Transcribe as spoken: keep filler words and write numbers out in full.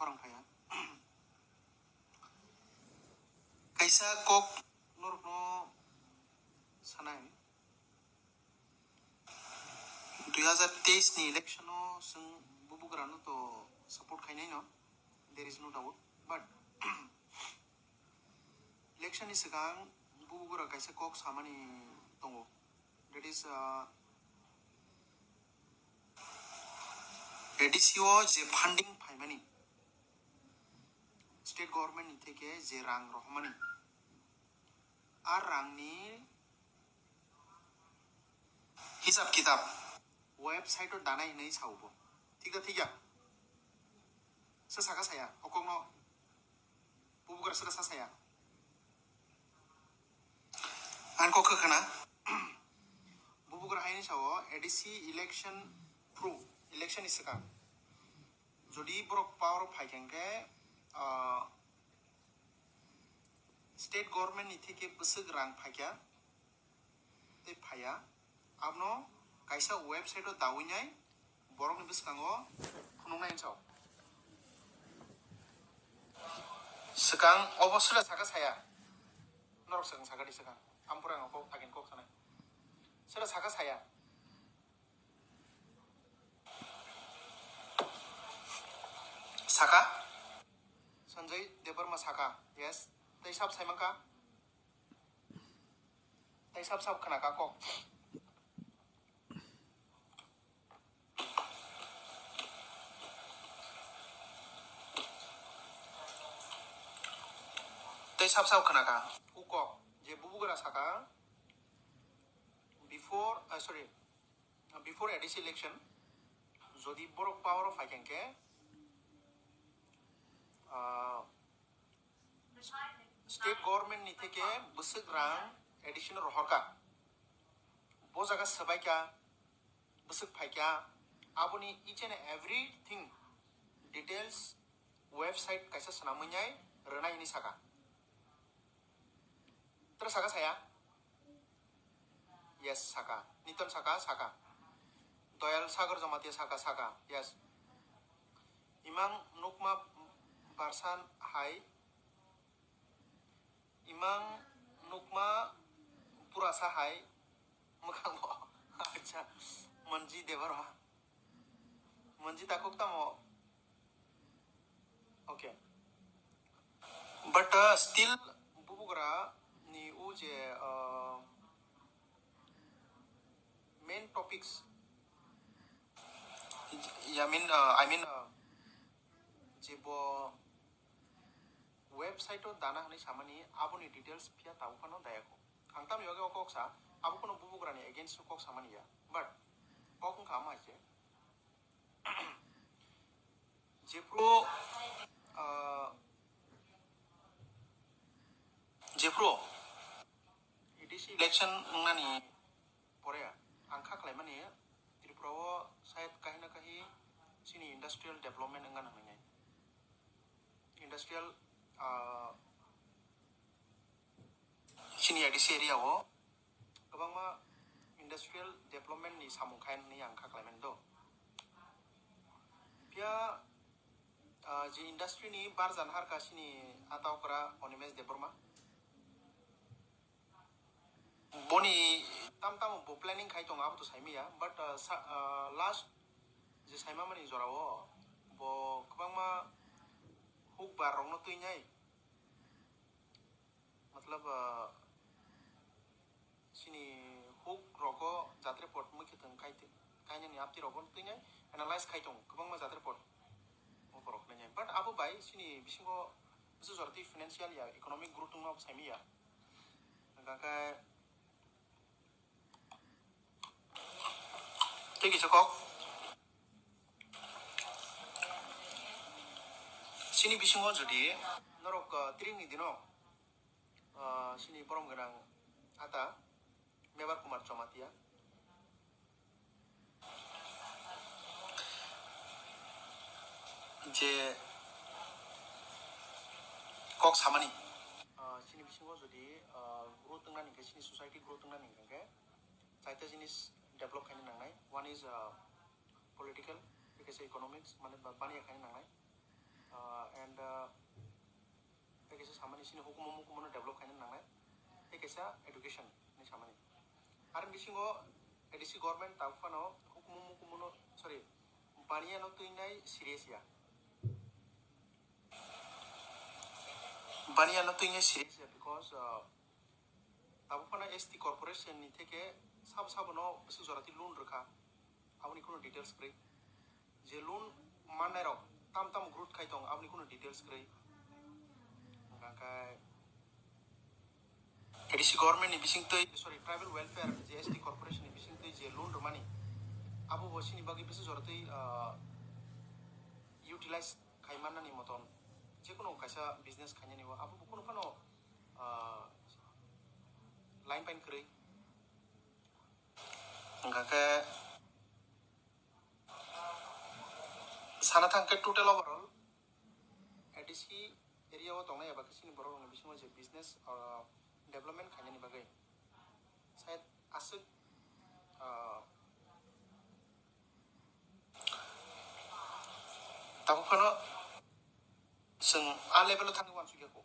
Khorang phaiya. Kaisa kok norokno sanai. Dui hazar teis ni election o chwng bubugrano to support khainai no, there is no doubt. But election ni swkang bubugra kaisa kok samani tongo. That is, uh, A D C o je funding phaimani, state government ni theke je rang rohormani, a rangni hisab kitab website o danai hinwi sao bo. Thik da thik ya? Sa saka saya, okokno bubugra saka sa saya. Ang kok khna. Bubugra haini sao A D C election pro, election ni swkang. Jodi borok power o phai khe, ah, state government ni theke bwswk rang phaikha, tei phaiya, abono kaisa website o dawi nai borokni bwskango phunuknai hinwi sao. Swkang obo sura saka saya. Norok swkang saka di swkang. Ampura ang kok, again kok sanai. Sura saka saya. Saka? Sanjay Debbarma saka. Yes. Tei sab saimangka? Tei sab sab khna ka kok. Tei sab sab khna ka. U kok. Je bubugra saka. Before, uh, sorry. Before A D C election, jodi borok power o phai khe, ah, state government ni theke bwswk rang A D C no rohorkha. Bo jaga swbaikha, bwswk phaikha, aboni each and everything details website kaisa swnamwi nai rwnai hinwi saka. Tra saka saya? Yes, saka. Niton saka, saka. Doyal Sagar Jamatia saka, saka. Yes. Imang nukma barsan hai. Imang nukma purasa hai. Mwkhang bo. Acha. Manji Debbarma. Manji takuk tamo. Okay. But, uh, still bubugra ni u je, uh, main topics. Yeah, I mean, uh, I mean, uh, je bo website o dana hinwi samani aboni details phiya tabuk phano dayakho. Ang tamni bagwi o kok sa, abo kuno bubugrani against o kok samani ya. But kok wngkha ama hai se. Jephru, ah, jephru A D C election wngnani pore ang kha khlaimani Tripura o sayad kahina kahi chini industrial development wngna nangnai. Industrial, ah, chini A D C area o kwbangma industrial development ni samung khai hinwi ang kha khlaimani do. Phiya, ah, je industry ni barjan harkha chini ata okra Animesh Debbarma. Boni tam tamo bo planning khai tongo, abo to saimaya, but, ah, sa-, ah, last je saimamani jorao bo kwbangma hukbar rokno twinai, matlab, ah, chini huk rogo jatre pot mui khe tong khai te-, kainani apti rogo twinai analyze khai tongo kwbangma jatre pot. Borok nai, but abo bai chini bisingo bwswk jora twi financial ya economic growth wngma saimaya. Hwnkha khe tei kisa kok chini bisingo jodi norok, uh, tring ni dino, uh, chini borom gwnang ata Mebar Kumar Jamatia. Je kok samani. Ah, chini bisingo jodi, ah, growth wngnani hwnkhe, chini society growth wngnani hwnkhe, chaita jinis develop khaina nangnai. One is, ah, political, tei kaisa economics, mane ba-, baniya khaina nangnai. Ah, samani sini hukumu mukumu no develop khaina nangnai. Tei kaisa education ni samani. Ar bisingo A D C government tabuk phano hukumu mukumu no, sorry, baniya no twinai serious ya. Baniya no twinai serious ya because, uh, tabuk phano S T corporation ni theke sabo sabo no bwswk jora twi loan rwkha, aboni kuno details kwrwi. Je loan mannai rok tam tam growth khai tong, aboni kuno details kwrwi. Hwnkhe A D C government ni bising twi, sorry, tribal welfare, je S T corporation ni bising twi je loan rwmani, abo bo chini bagwi bwswk jora twi, ah, utilize khai mannani moton, jekunu kaisa business khainani o, abo bo kunu phano, ah, line pain kwrwi. Hwnkhe sana thangkhe total overall A D C area o tongnai eba khe chini borok rokni bisingo je business, ah, development khainani bagwi side aswk, ah, tabuk phano chwng a level o thangwi uansukya kho.